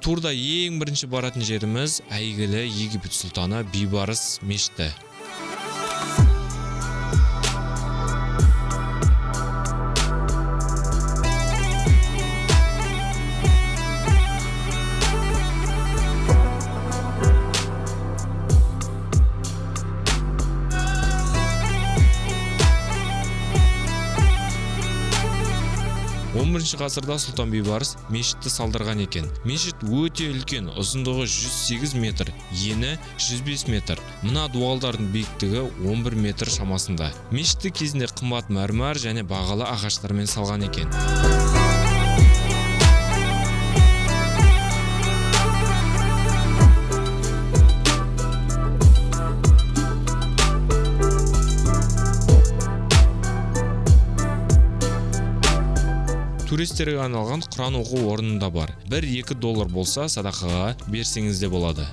Турда ең бірінші баратын жеріміз — әйгілі Египет сұлтаны Бейбарыс мешіті. 11 ғасырда сұлтан Бейбарыс мешітті салдырған екен. Мешіт өте үлкен, ұзындығы 108 метр, ені 105 метр. Мына дуалдардың биіктігі 11 метр шамасында. Мешітті кезінде қымбат мәрмәр және бағалы ағаштармен салған екен. Туристерге арналған құран оқу орны да бар. 1-2 доллар болса, садақаға берсеңіз де болады.